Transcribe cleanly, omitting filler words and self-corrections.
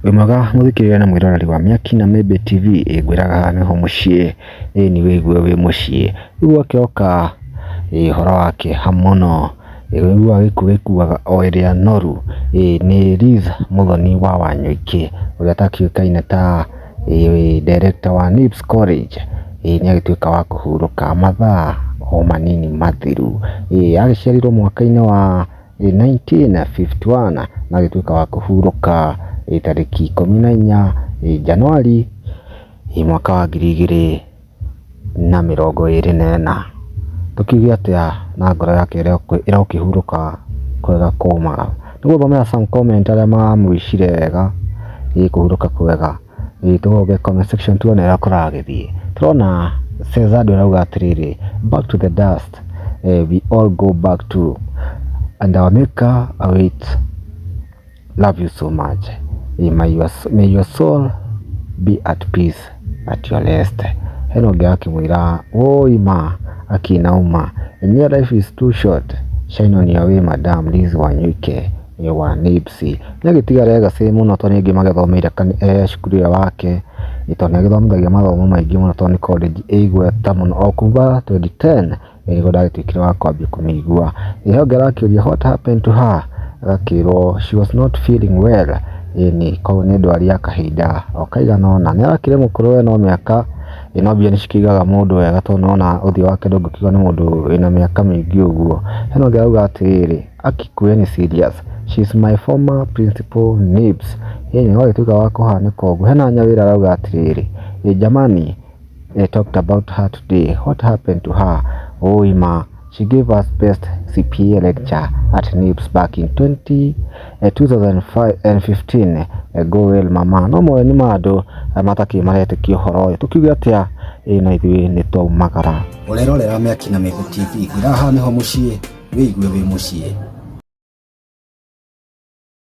Wĩ mwega mũthikĩrĩria na mwĩroreri wa Mĩaki na Mĩmbi TV, ngwĩraga haha nĩho mũciĩ, ĩni wĩigue wĩ mũciĩ. Rĩu gwakĩroka ũhoro wa kĩeha mũno, ũiguaga gĩkuũ gĩkuaga o ĩrĩa noru, nĩ Liz Muthoni wa Wanyoike, ũrĩa ũtakĩũĩkaine ta director wa NIBS College, nĩ agĩtuĩka wa kũhurũka mathaa o manini mathiru. Agĩciarirwo mwaka-inĩ wa 1951 na agĩtuĩka wa kũhurũka tarĩki 14 Januari mwaka wa 2024. Tũkiuge atĩa na ngoro yake ĩrokĩhurũka kwega kũmaga. Nĩngũthomera some comment arĩa mamwĩcire wega kũhurũka kwega. Tũgoke comment section tuone ũrĩa kũragĩthiĩ. Tũrona Cesar arauga atĩrĩrĩ, "Back to the dust we all go back to and our maker awaits. Love you so much. May your soul be at peace, at your rest." Hena ũngĩ akĩmwĩra, "Woi ma akinauma enyewe, life is too short. Shine on your way, Madam Liz Wanyoike wa NIBS." Nĩ agĩtiga legacy mũno tondũ nĩ aingĩ magĩthomeire cukuru ĩyo wake, tondũ nĩ agĩthomithagia mathomo maingĩ mũno tondũ nĩ college ĩ igweta mũno o kuma 2010 nĩguo ndagĩtuĩkire wa kwambia kũmĩigua. He ũngĩ arakĩũria, "What happened to her?" Agakĩrwo she was not feeling well, ĩni koguo nĩ ndwari ya kahinda o kaigana ũna. Nĩ arakĩrĩ mũkũrũ we no mĩaka no mbia nĩ cikĩigaga mũndũ wega tondũ nĩwona ũthiũ wake ndũngĩkiuga nĩ mũndũ wĩna mĩaka mĩingĩ ũguo. Hena ũngĩ arauga atĩrĩrĩ, "Aki kueni serious, she's my former principal NIBS." Ĩni gwagĩtuĩka wa kũhanĩka ũguo. Hena Nyawĩra arauga atĩrĩrĩ, "Jamani, talked about her today. What happened to her? Oi ma, she gave us best CPA lecture at NIBS back in 2015. Go well, mama." No mawoni ma andũ matakĩ maretĩkia ũhoro ũyũ. Tũkiuge atĩa? Ĩ na ithuĩ nĩ twaumagara. Ũrerorera Mĩaki na Mĩmbi TV, ngwĩra haha nĩho mũciĩ, wĩigue wĩ mũciĩ.